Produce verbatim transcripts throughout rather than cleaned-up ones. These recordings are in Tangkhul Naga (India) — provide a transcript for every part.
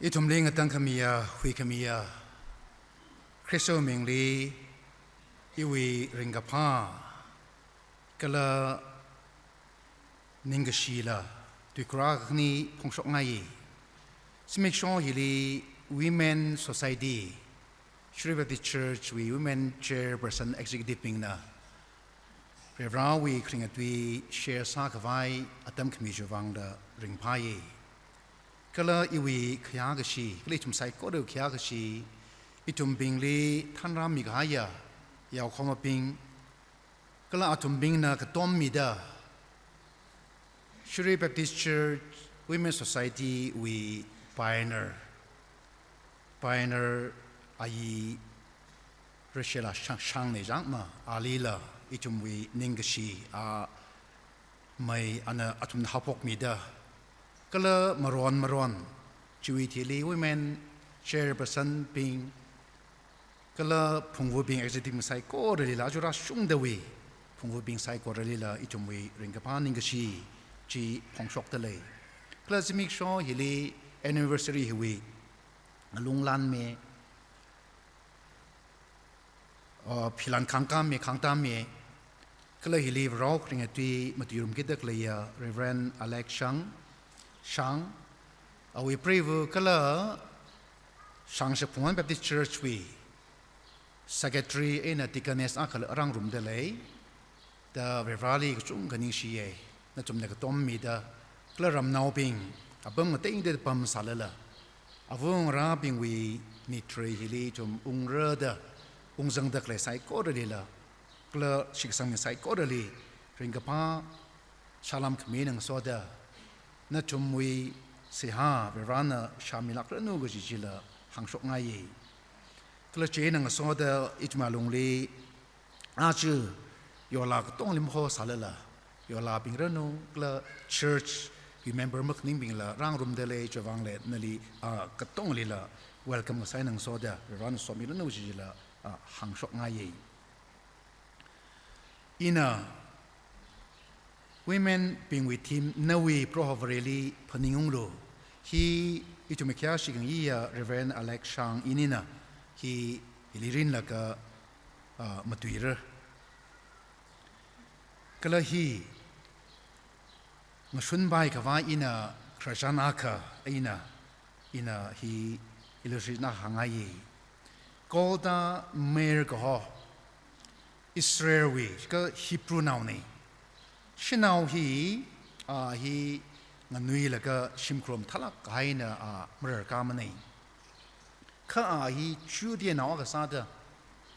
Ithumli ngatangkhamiya, huikhamiya, Khristawui mingli iwui ringkaphā kala ningkashila tuikhara khani phongshokngai. Zimiksho hili Women Society, Shirui Baptist Church wui Women Chairperson Executive bingna Varivarāwui kharinga tui share sākhavai atam khami chiwui vangda ringphāya. Kala iwui khayākashi, kala ithum saikora khayākashi, ithumbingli thanrāmi kahaiya yaokahomabing, kala athumbingna katommida Shirui Baptist Church Women Society wui pioneer, pioneer ayi Rachel Shang, Shang ne jangma, alila ithumwui ningkashi a mai ana athumna haophokmida, kala maron maron chiwui thili women chairperson bing, kala phungvabing executive bing saikoralila, aja rāshungdawui phungvabing saikoralila ithumwui ringkaphā ningkashi chi phongshokda lei. Kala zimiksho hili anniversary hiwui ngalung lanme, uh, philan khangkāme, khangtāme, kala hili Varewui kharinga tui matuirumkida khaleiya Reverend Alex Shang, Shang, awui preiva kala Shang Shakphungwon Baptist Church wui secretary eina deaconess akhala rāngarumda lei. Da Varivarāli kachungkha ningshiya, nathumna katommida, kala ramnaobing apam ngateida pamsālala, avāngarābingwui nitrei hili ithum ungrada, ungzangda khalei saikoralila, kala shitkasangmi saikorali ringkaphā salām khami eina ngasoda, nathumwui seihā Varivarāna shāmilākranu kaji chila hāngshokngai. Kala chieina ngasoda ithum alungli aja yola katongli mahosālala, yolabing ranu, kala church wui member makhaningbingla rāngarumda lei, chiwui vangla nali, ah, katonglila welcome ngasā eina ngasoda, Varivarāna somiranu chila, ah, hāngshokngai. Ina women bingwui theme nawui Proho Vareli phaningunglu. Hi ithumwui khayākashi khangayiya Reverend Alex Shang inina hi hili rinlaga, ah, matuira. Kala hi ngashunpai khavai ina khararchan akha eina, ina hi illustration akha hāngngai. Golda Meir kaho Israelwui, kha Hebrew naona. Shanao hi, ah, hi nganuilaga shimkhur mathālāk kahaina, ah, mararkāmana. Kha a hi Judeanao akha sāda,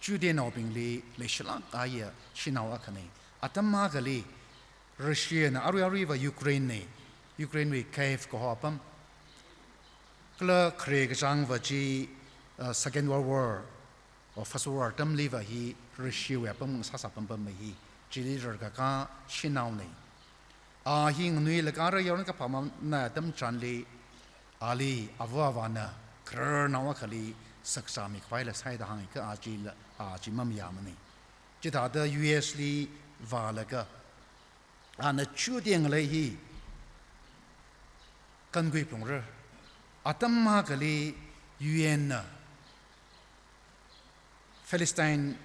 Judeanaobingli leishilāk kahaiya shanao akhana. Atam akhali Russiana arui aruiva Ukrainena, Ukrainewui Kyiv kaho apam. Kala khare kachāngva chi, uh, Second World War, or First World War atamliva hi Russiawui apam sāsā pampam hi, chili rarkakā shanaona. A hi nganuilaga rāyaron kaphāmana atam chānli, ali avā avāna khararnao akhali sakzāmi khavaila sāi da hānga, kha a chila, a chi mamayāmana. Chithāda U S li vālaga, ana Judean ngalei hi kankhui phalungra. Atam akhali U N na Palestine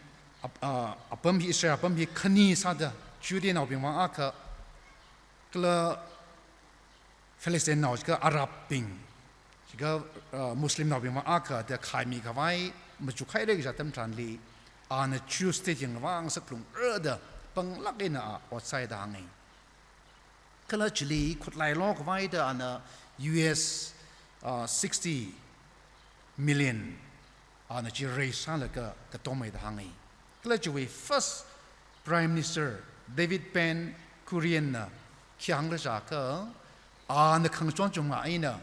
ap-, ah, apam hi, Israel apam hi khani sāda, Judeanaobing vang akha, kala Palestineanao jiakha Arab bing, jiakha, ah, Muslimnaobing vang akha da khaimi khavai machukhaira kaja atam chānli, ana Jew state yangvāngasak phalungra da panglāk eina a ot sāi da hānga. Kala chili khutlai lo khavaida ana U S, ah, sixty million ana chi raise sālaga katomai da hānga. Kala chiwui first Prime Minister David Ben Gurion na khi hāngra jiakha, ana khangachon chunga eina,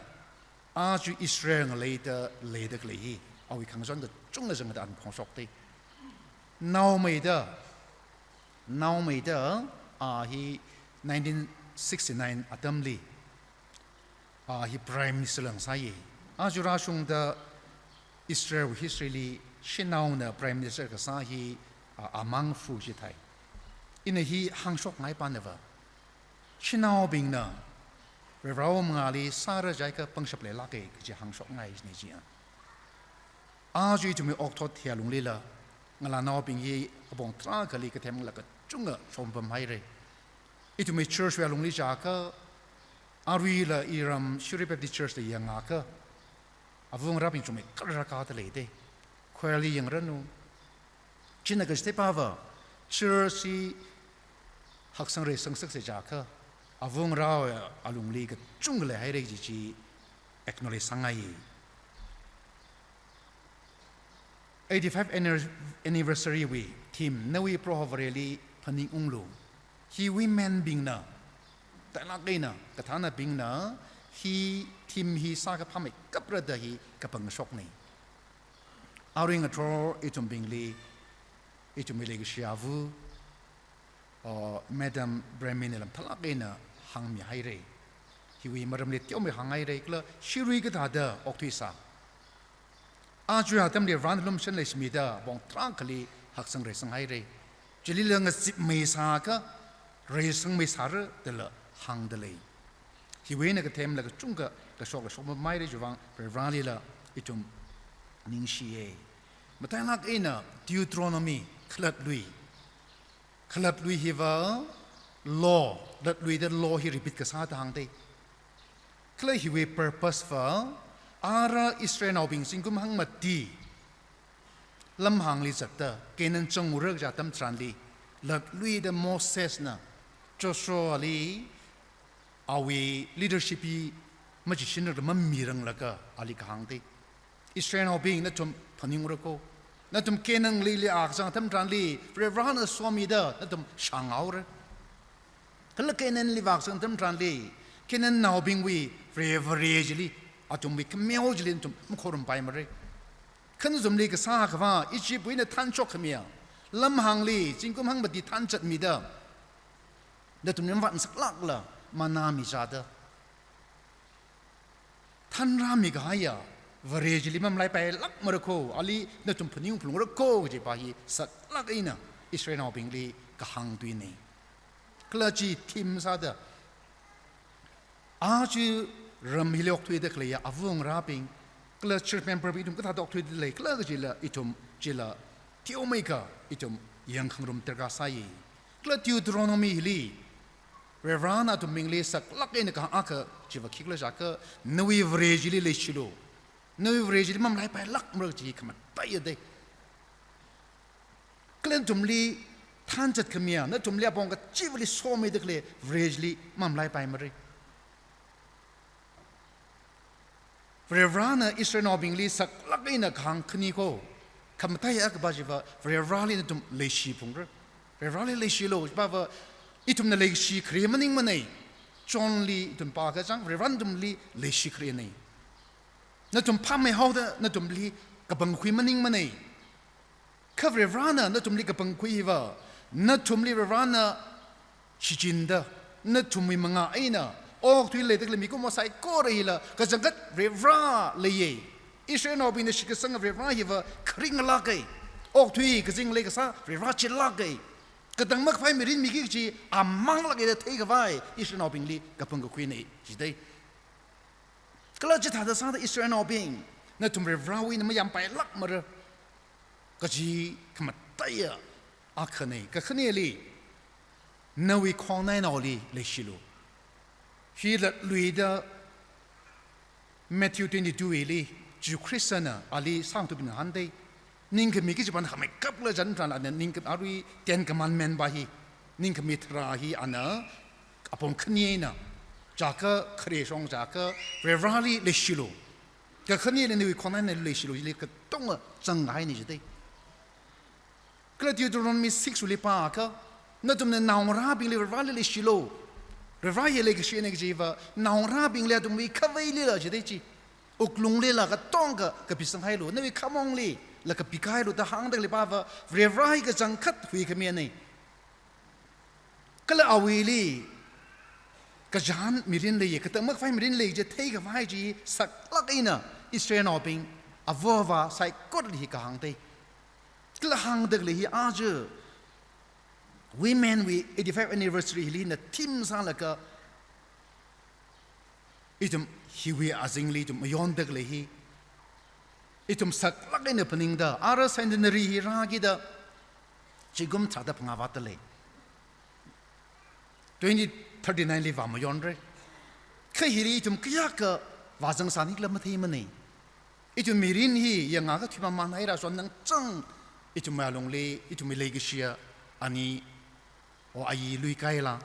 a chi Israel ngaleida leida khalei hi, awui khangachon kachungkha zangda ana phongshokta. Naomeida, naomeida, a hi nineteen sixty-nine atamli, a hi Prime Minister la ngasāya. Aja rāshungda Israel history li shanaona Prime Minister kasā hi, a, amang fu jithai. Ina hi hāngshokngai panava, shanaobingna Varivarawui mangāli sāra jiakha pangshap leilāka kaji hāngshokngai jina chi. Aja ithumwui okathui alunglila, ngalānaobing hi apong tarākhali kathemla kachungkha shongpamhaira. Ithumwui church wui alungli jiakha, aruila iram Shirui Baptist Church li yangakha, āva ngarābing chungmeikap rākada leida. Choir li yangranu. China kachithei pava, church hi haksang reisang saksa jiakha, āva ngarāwui alungli kachungkha leihaira kaji chi acknowledge sāngai. Eighty-five anniver-, anniversary wui theme, Nawui Proho Vareli phaningunglu. Hi women bingna, tailāk eina, kathānabingna, hi theme hi sākaphāmeikapra da hi kapangshokna. Arui ngathor ithumbingli, ithumwui leikashi āva, uh, Madam Brahmin lam tharlāk eina hāngmihaira. Hiwui maramli teomeikha hānghaira, kala Shirui kathāda okthuisa. Aja atamli Varena lumashan leishimida apong tarākhali haksang reisanghaira. Chilila ngazipmei sākha, reisangmei sāra dala hāngda lei. Hiwui eina kathemla kachungkha kashok kashok mameira chiwuivang Varivaralila ithum ningshiya. Matailāk eina Deuteronomy, Khalatlui. Khalatlui hiva law, latluida law hi repeat kasā da hāngda. Kala hiwui purpose va, ara Israelnaobing zingkum hangmati lamhāngli zatta, Canaan zangura kaja atam tharanli, latluida Mosesna Joshuali awui leadership hi machishunrangda mamiranglaga ali kahāngda. Israelnaobing nathum phaningra ko. Nathum Canaanli leikazang atam tharanli, Varivarana somida nathum shānghaora. Kala Canaanli vākazang atam tharanli, Canaannaobingwui Varivara chili, athumwui khameo chili nathum makhorumpaimara. Kha nathumli kasā akhava, Egyptwui eina thanshok khamiya, lamhāngli zingkum hangmati thanzatmida, nathumli mavat saklākla, manna michāda, thanrāmi kahaiya Vare chili mamalaipailākmara ko, ali nathum phaningungphalungra ko kajipa hi saklāk eina Israelnaobingli kahāng tuina. Kala chi theme sāda, aja ram hili okthuida khaleiya āva ngarābing, kala church memberbing ithum kathāda okthuida lei khala kajila ithum chila teomeikha ithum yangkhangarum darkar sāi. Kala Deuteronomy hili, Varivarana athumbingli saklāk eina kahāng akha chiva khikhala jiakha, nawui Vare chili leishilu. Nawui Vare chili mamalaipailākmara chi khamataiya da. Kala nathumli thanzat khamiya, nathumli apong kachivali somida khalei Vare chili mamalaipaimara. Varivarana Israelnaobingli saklāk eina kahāng khani ko, khamataiya akhava chiva, Varivarali nathum leishiphalungra. Varivarali leishilu, chipava ithumna leishi khare maningmana. Johnli ithum pākazang, Varivarana nathumli leishi kharena. Nathum phāmeihaoda nathumli kapangkhui maningmana. Kha Varivarana nathumli kapangkhui hiva, nathumli Varivarana shichinda, nathumwui mangā eina, okathuili leida khalei mikumo saikora hila, kachangkhat Varivara leiya. Israelnaobingna shitkasanga Varivara hiva kharinglāka. Okthui kazing leikasā Varivara chilāka. Katang makhavai mirin miki kaji amanglāka da theikhavai, Israelnaobingli kapangkakhuina jida. Kala chithāda sāda Israelnaobing, nathum Varivarawui eina mayampailākmara kaji khamataiya akhana. Kakhaneli, nawui khongnainaoli leishilu. Hi latluida Matthew twenty-two wui li, Jishu Khristana ali sāngathabingna hāngda, ningkhami kajipa hāngmeikapla chān tharan ana ningkhami arui Ten Commandment pa hi, ningkhami tharā hi ana apong khani eina, jiakha khare shong jiakha, Varivarali leishilu. Kakhaneli nawui khongnainaoli leishilu, chili katonga zanghaina jida. Kala Deuteronomy six wui li pākha, nathumna naongarābingli Varivarali leishilu. Varivara hi leikashina kajiva, naongarābingli athumwui khavailila jida chi. Wuklunglila katonga kapisanghailu, nawui khamongli la kapikahailu da hāngda khaleipava, Varivara hi kachangkhat huikhamina. Kala awuili kachān mirin leiya, katang makhavai mirin lei kaji theikhavai chi saklāk eina Israelnaobing, āva āva saikorali hi kahāngda. Kala hāngda khalei hi aja Women wui eighty-five anniversary hili ina theme sālaga, Ithum hiwui azingli ithum mayonda khalei hi, ithum saklāk eina phaningda, ara centenary hi rākida, zingkum tharāda phangā vātda lei. Twenty thirty-nine li vāmayonra. Kha hili ithum kayākha vāzangsāni khala matheimanei. Ithum mirin hi yangakha thuimaman haira, shonnang chang, ithum alungli, ithum leikashiya ani, o ayi luikaila,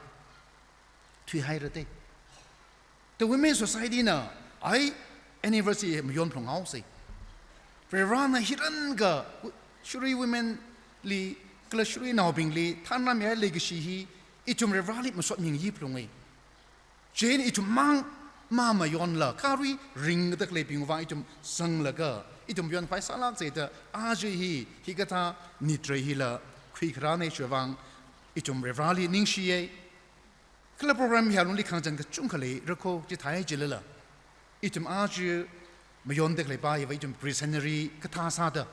thuihaira te. The Women Society na, ai, anniversary mayon phalunghaosei. Varivarana hirankha, Shirui women li, kala Shirui naobingli, thanrāmihai leikashi hi, ithum Varivarali masotmi ngayi phalungei. Chieina ithum mang, mamayonla, kharui ringda khaleibingwui vang ithum zanglaga, ithum mayonkhavai sālāk jida, aja hi, hikathā nitrei hila, khuikharānei chiwui vang, ithum Varivarali ningshiyei. Kala program hi alungli khangachān kachungkha leira kho, chithāi jilala. Ithum aja mayonda khaleipa hiva ithum precenary kathā sāda,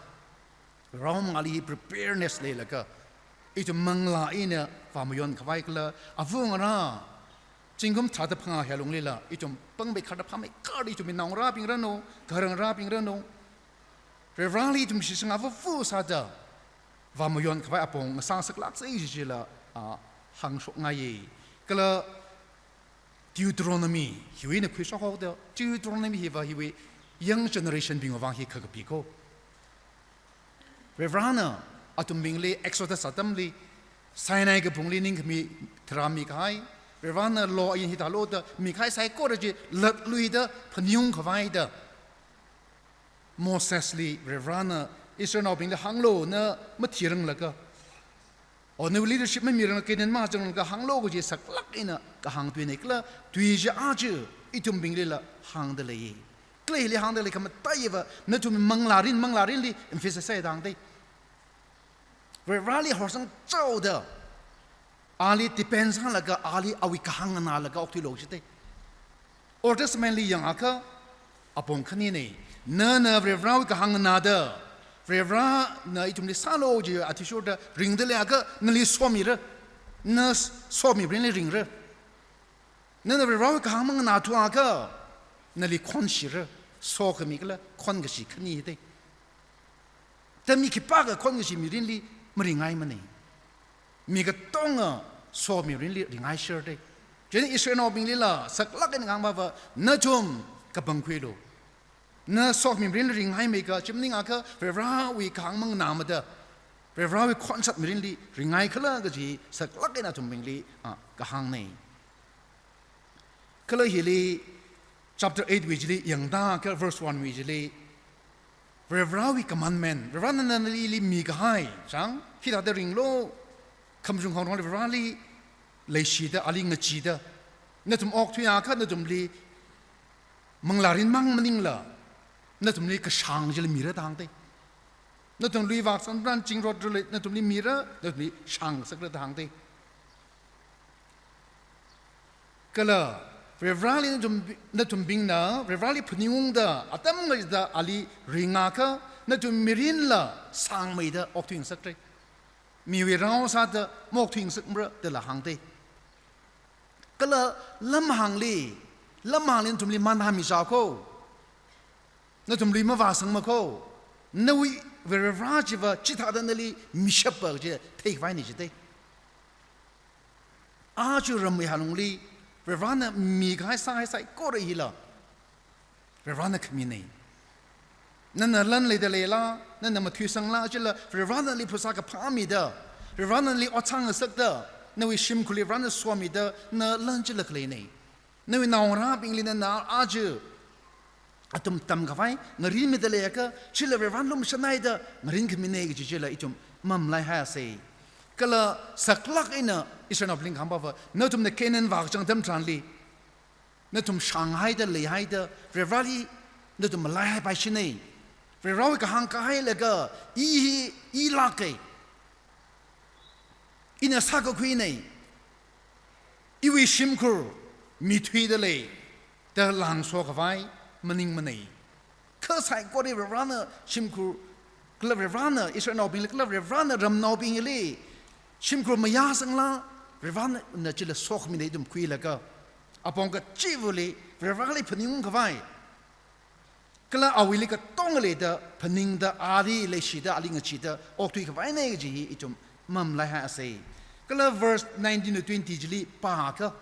round mangāli preparedness leilaga, ithum manglā eina vāmayonkhavai kala, avungarā, zingkum tharāda phangā hi alunglila, ithum pangmeikharda phāmeikharda ithumwui naongarābing ranu, gahar ngarābing ranu, Varivarali ithum shitsanga vavu sāda, vāmayonkhavai apong ngasā saklāksei jijila, a, hāngshokngaiye. Kala Deuteronomy, hiwui eina khuishokhaoda, Deuteronomy hiva hiwui young generation bingwui vang hi khakapi kho. Varivarana athumbingli Exodus atamli, Sinai kaphungli ningkhami tharā mikahai, Varivarana law ain hithālo da mikahai saikora chi latluida phaningungkhavai da, Mosesli Varivarana Israelnaobingli hānglo, na mathiranglaga, o nawui leadership mamiranglaga Canaan mazanglakha hānglo kaji saklāk eina kahāng tuinei kala, tui chi aja ithumbinglila hāngda lei. Kala hili hāngda lei khamataiya va, nathum manglārin, manglārinli emphasis sāda hāngdei. Varivarali horsangchaoda, ali depend sālaga, ali awui kahāng nganālaga okthuilo jidei. Old Testament li yangakha apong khaninei. Nana Varivarawui kahāng nganāda, Varivarana ithumli sālo ji athishurda ringda leiakha nali somira. Na somimirinli ringra. Nana Varivarawui kahāng manganāthuakha nali khonshira. Sokhami kala khonkashi khani hidei. Ta mi khipākha khonkashi mirinli maringngaimanei. Mi katonga somirinli ringngaiserra dei. Chieina Israelnaobinglila saklāk eina ngahānpava, nathum kapangkhuilu. Na somirinli ringngaimeikha, chi maningakha Varivarawui kahāng manganāmada, Varivarawui khonshat mirinli ringngaikhara kaji saklāk eina athumbingli, a, kahāngnei. Kala hili chapter eight wui chili yangda, kala verse one wui chili, Varivarawui commandment, Varivarana nali, nali mikahai chang, hithāda ringlo, khamashung khangarongli Varivarali leishida, ali ngacheeda, nathum okthuiakha nathumli manglārin mang maningla, nathumli kashāng chila mira da hāngdei. Nathum lui vākasang tharan zingrot rule nathumli mira, nathumli shāngasakra da hāngdei. Kala Varivarali nathum, nathumbingna Varivarali phaningungda, atam ngada ali ringakha, nathum mirinla sāngmeida okthuingasakra. Miwui rao sāda maokthuingasakmara dala hāngdei. Kala lamhāngli, lamhāngli nathumli manhāmi sā kho. Nathum lui mavāsangma kho. Nawui Varivara chiva chithāda nali mishappa kaji theikhavai ni jidei. Aja ramwui halungli Varivarana mikahai sāhai saikora hila Varivarana khaminei. Nana lan leida leila, nana mathuisangla chila, Varivarana nali phasā kaphā mida, Varivarana nali ot sāngasakda, nawui shimkhurli Varivarana somida, na lan chila khaleinei. Nawui naongarābingli nana aja athum tamkhavai ngarinmida leiakha, chila Varivarana lumashanhaida ngarin khaminei kaji chila ithum mamalaihaiasei. Kala saklāk eina Israelnaobingli kahāngpava, nathumna Canaan vākachang atam tharanli, nathum shānghaida leihaida, Varivarali nathum malaihaipai shinei. Varivarawui kahāng kahailaga, i hi, i lākei. Ina sākakhuinei. Iwui shimkhur mithuida lei, da lāngsokhavai maningmanei. Kha saikora Varivarana shimkhur, kala Varivarana Israelnaobingli, kala Varivarana ramnaobingli shimkhur mayāsangla, Varivarana chila sokhamida ithum khuilaga, Apong kachivali Varivarali phaningkhavai, kala awuili katonga leida phaningda, ali leishida, ali ngacheeda okthuikhavaina kaji hi ithum mamalaihaisa. Kala verse nineteen to twenty chili pākha,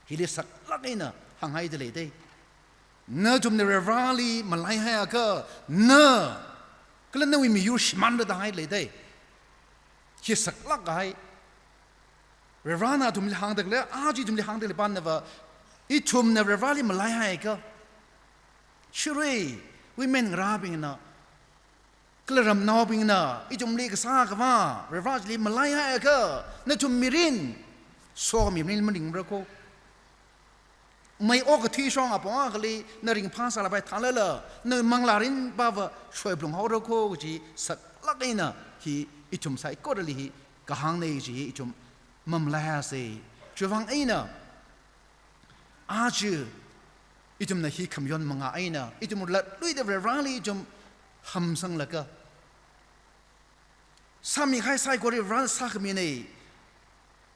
hili saklāk eina hānghaida leidei. Nathumna Varivarali malaihaiakha, na kala nawui miyur shimānra da haida leidei. Hi saklāk kahai. Varivarana athumli hāngda khalei, aja ithumli hāngda khalei pānava, ithumna Varivarali malaihaiakha, shirui, women ngarābingna, kala ramnaobingna ithumli kasākhavā Varivara chili malaihaiakha, nathum mirin, sokhami mirin maningra kho. Mei okathui shong apong akhali na ringphā sālapai thālala, nawui manglā rinpava shoiplung haora kho kaji saklāk eina hi ithum saikorali hi kahāngna kaji hi ithum mamalaihaisa. Chiwuivang eina, aja ithumna hi khamayon mangā eina ithum latluida Varivarali ithum hamsanglaga, sāmikahai saikora Varivarana sākhamina.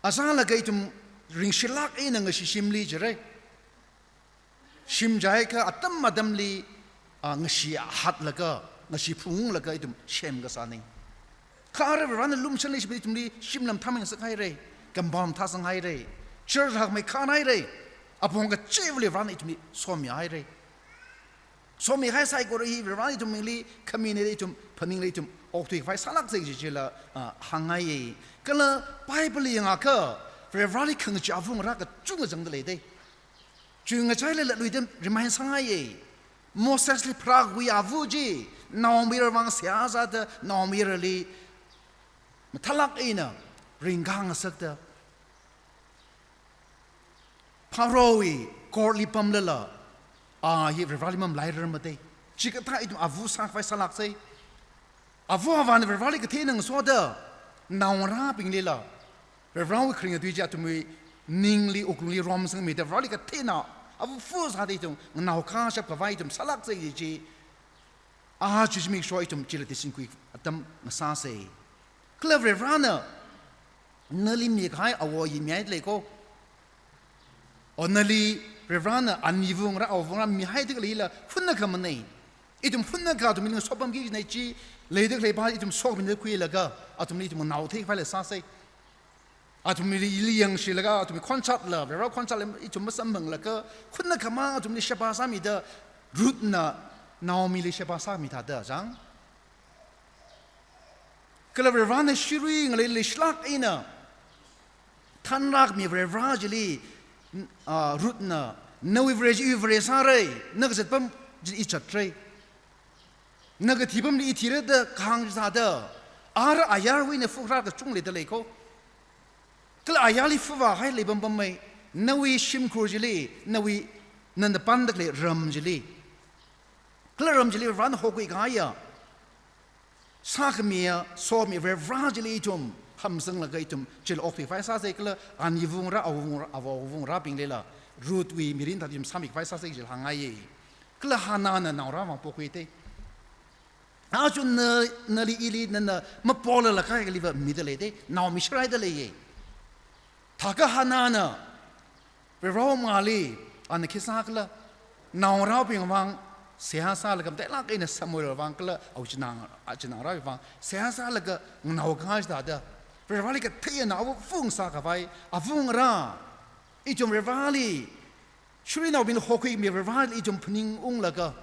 Azālaga ithum ringshilāk eina ngashi shimli jira. Shim jiakha atam atamli, a, ngashi hatlaga, ngashi phunglaga ithum semkasāna. Kha ara Varivarana lumshanli shim ithumli shim lamthā mangasakhaira, compound thāsanghaira, church hakmei khanhaira, apong kachivali Varivarana ithumli somihaira. Somikahai saikora hi Varivarana ithumli khamina da ithum phaningla ithum okthuikhavai sālāksa kaji chila, a, hāngngaiya. Kala Bible yangakha Varivarali khangachee awungarā kachungkha zangda leidei. Chi ngachaili latluida remind sāngaiya. Mosesli pharākhui avu chi, naomayara vang seihā sāda, naomayarali mathālāk eina ringkhangasakda, Pharaohwui courtli pamlala, a hi Varivarali mamalairarmada. Chikathā ithum avu sākhavai sālāksa. Avu avāna Varivarali kathei eina ngasoda, naongarābinglila Varivarawui kharinga tui chi athumwui ningli wuklungli romsangmida Varivarali kathei eina avu fu sāda ithum nganaokashap khavai ithum sālāksa kaji chi, aja zimiksho ithum chila theisinkhui atam ngasāsa. Kala Varivarana nali mikahai awo yi mihaida lei kho. O nali Varivarana ani wungra, awo wungra mihaida leila hunnakha mana. Ithum hunnakha athumli ngasopamki kajina chi, leida khaleipa ithum sokmida khuilaga, athumli ithum naotheikhavaila sāsa. Athumli ili yangshilaga, athumli khonshatla, Varivara khonshatla ithum masamphanglaga, hunnakha mang athumli sheba sāmida, Ruthna Naomili sheba sāmi thāda chang. Kala Varivarana shirui ngalei leishilāk eina thanrākhami Varivara chili, a, Ruthna, nawui Vare chi iwui Vare sāra, na kazatpam chi i zatra, na kathipamli i thira da kahāng chi thāda, ara ayarwui eina fukharar kachungkha leida lei kho. Kala ayarli fuvāhai leipampam mei, nawui shimkhur chili, nawui nana panda khalei ram chili. Kala ram chili Varivarana hokhuikahaiya, sākhamiya, somi Varivara chili ithum hamsanglaga ithum chili okthuikhavai sāsa. Kala ani wungra, awo wungra, awo wungrabinglila Ruthwui mirin thāda ithum sāmikhavai sāsa chili hāngngaiya. Kala Hannahna naongarā vang pokhuida. Aja na, nali ili nana mapolala kaikhaliva mida leida, naomi sharaida leiya. Thākha Hannahna Varivara mangāli, ana khi sākhala, naongarābing vang seihā sālaga matailāk eina Samuel vang kala awui chinaonga, a, chinaongarābing vang seihā sālaga nganaokahai thāda, Varivarali kathei eina avu fu ngasakhavai, awungarā, ithum Varivarali, shirui naobing hokhuimi Varivarali ithum phaningunglaga,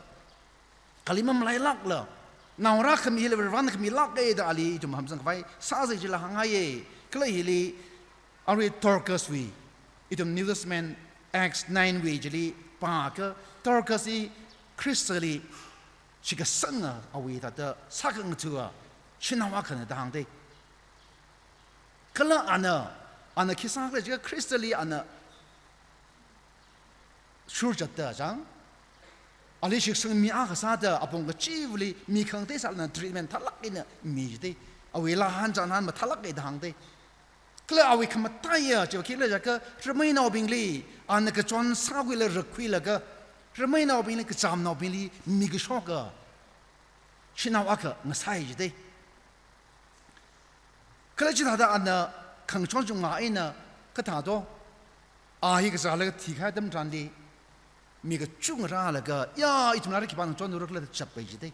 kali mamalailākla, naongarā khamila Varivarana khamilāka da ali ithum hamsangkhavai sāsa chila hāngngaiya. Kala hili arui Dorcaswui, ithum New Testament Acts nine wui chili pākha, Dorcas hi Khristali shikasanga awui thāda sākhangathawa shanao akhana da hāngda. Kala ana, ana khi sākhala jiakha Khristali ana shurchatda chang, ali shitsang mi akha sāda apong kachivali mi khangatei sālala treatment thālāk eina mi jida, awui laa hān chān hān mathālāka da hāngda. Kala awui khamataiya chiva khikhala jiakha rameinaobingli ana kachon sākhuila rakkhuilaga, rameinaobingli kachamnaobingli mikashoka shanao akha ngasai jida. Kala chithāda ana khangachon chunga eina kathā do, A hi kazālaga thikahai atam tharanli, mi kachungkha rālaga, ya, ithum lairik khipāna chonura khala da chappai jidei.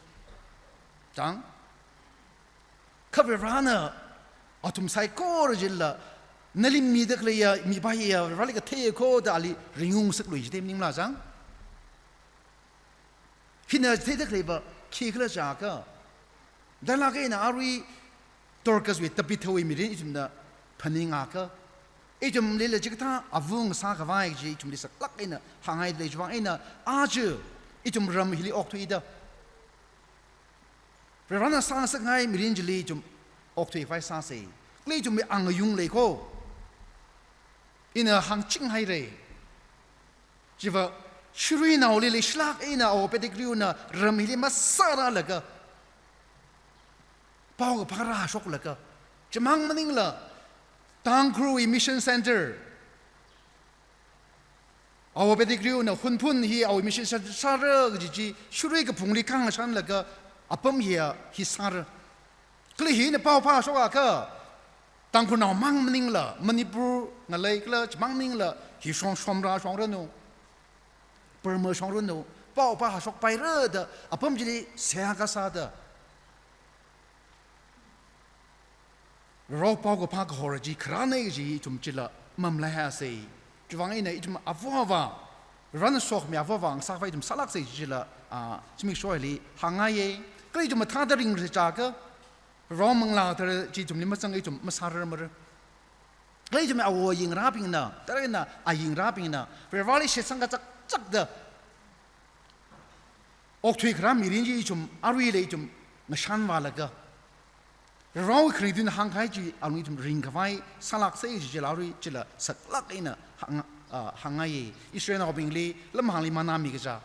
Chang? Kha Varivarana athum saikora chila, nali mida khaleiya, mipā hiya, Varivarali kathei kho da ali ringung saklui jidei maningla chang. Hina theida khaleiva khikhala jiakha, dalak eina arui Dorcaswui, Tabithawui mirin ithumna phaningakha, ithumlila chikathā avung sākhavai chi ithumli saklāk eina hāngngaida lei. Chiwuivang eina aja ithum ram hili okthuida, Varivarana sāngasakngai mirin chili ithum okthuikhavai sāsei. Kala ithumwui angayung lei kho. Ina hāngchinghaira. Chiva Shirui naoli leishilāk eina Awo Pettigrewna ram hili masārālaga, paokaphā rāshoklaga, chimang maningla Tangkhulwui Mission Center, Awo Pettigrewna Hunphun hi awui Mission Center sāra kaji chi Shirui kaphungli khangashanlaga apam hiya hi sāra. Kala hina paophā shokakha, Tangkhulnao mang maningla, Manipur ngalei kala chimang maningla, hi shong Somra shongranu, Burma shongranu, paophā hashokpaira da apam chili seihā kasāda, Varewui paokaphā kahor chi kharāna kaji ithum chila mamalaihasei. Chiwuivang eina ithum āva āvā, Varena sokhami āva āvā ngasakhavai ithum sālāksei chila, ah, zimiksho hili hāngngaiya. Kala ithum mathāda ringra jiakha, Varewui Manglā Kathara chi ithumli mazang ithum masārarmara. Kala ithumwui awo ayingarābingna, tara̱ eina ayingarābingna, Vareli shitsang kachakchakda okthuikharā mirin chi ithum aruila ithum ngashanvālaga, Varewui kharing tui hāngkahai chi alung ithum ringkhavai sālāksei chi chila arui chila saklāk eina hāng, ah, hāngngaiya. Israelnaobingli lamhāngli manna mikaja,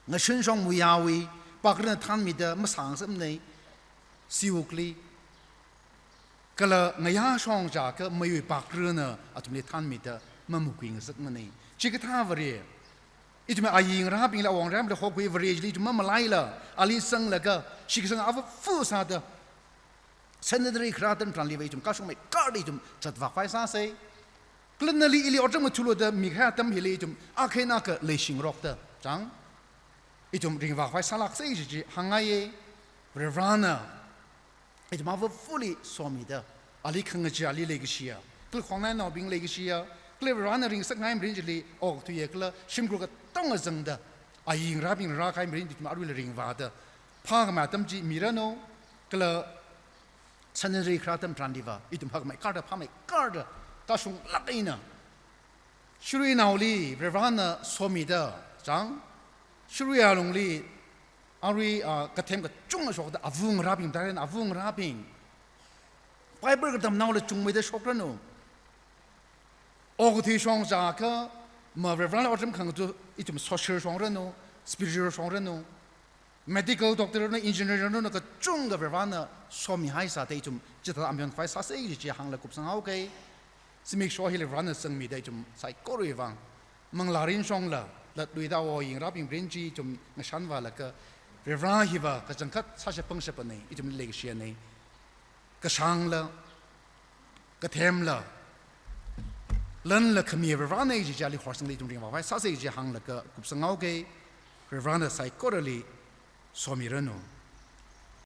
ngashun shong muiyāwui pakrana thānmida masāngasakmanei, siwukli. Kala ngayā shong jiakha meiwui pakrana athumli thānmida mamukui ngasakmanei. Chikathā Vare, ithumwui ayingarābingli, awongarābingli hokhui Vare chili ithum mamalaila, ali zanglaga, shitkasang āva āva sāda, centenary kharā atam tharanliva ithum kashung meikarda ithum zatvākhavai sāsei. Kala nali ili otram ngathālu da mikahai atam hili ithum akha eina akha leishingarokta, chang, ithum ringvākhavai sālāksei chi chi hāngngaiya. Varena ithum āva āvali somida, ali khangachee, ali leikashiya, kala khongnainaobing leikashiya, kala Varena ringasakngai mirin chili okthuiya, kala shimkhur katonga zangda, ayingarābing rākahai mirin ithum aruila ringvāda, phākhamei atam chi miranu, kala centenary kharā atam tharanliva ithum hakmeikarda, phāmeikarda, kashunglāk eina Shiruinaoli Varena somida, chang, Shirui alungli arui, ah, kathem kachungkha shokda, avungarābing, tara̱ eina avungarābing, Bible katamnaola chungmeida shokranu. Okathui shong jiakha, ma Vareli otram khangatha ithum social shongranu, spiritual shongranu, medical doctor ranu, engineer ranu, kachungkha Varena somihaisāda ithum chithāda amyon khavai sāsei chi chi hānglaga kupsanghaoki. Zimiksho hili Varena zangmida ithum saikorawui vang, manglā rin shongla, latluida awo ayingarābing mirin chi ithum ngashanvālaga, Vare hiva kachangkhat sāshapang shapanei, ithum leikashiyanei. Kashangla, kathemla, lanla khami Varenei chi chili horsangda ithum ringvākhavai sāsei chi hānglaga kupsanghaoki. Varena saikorali somiranu.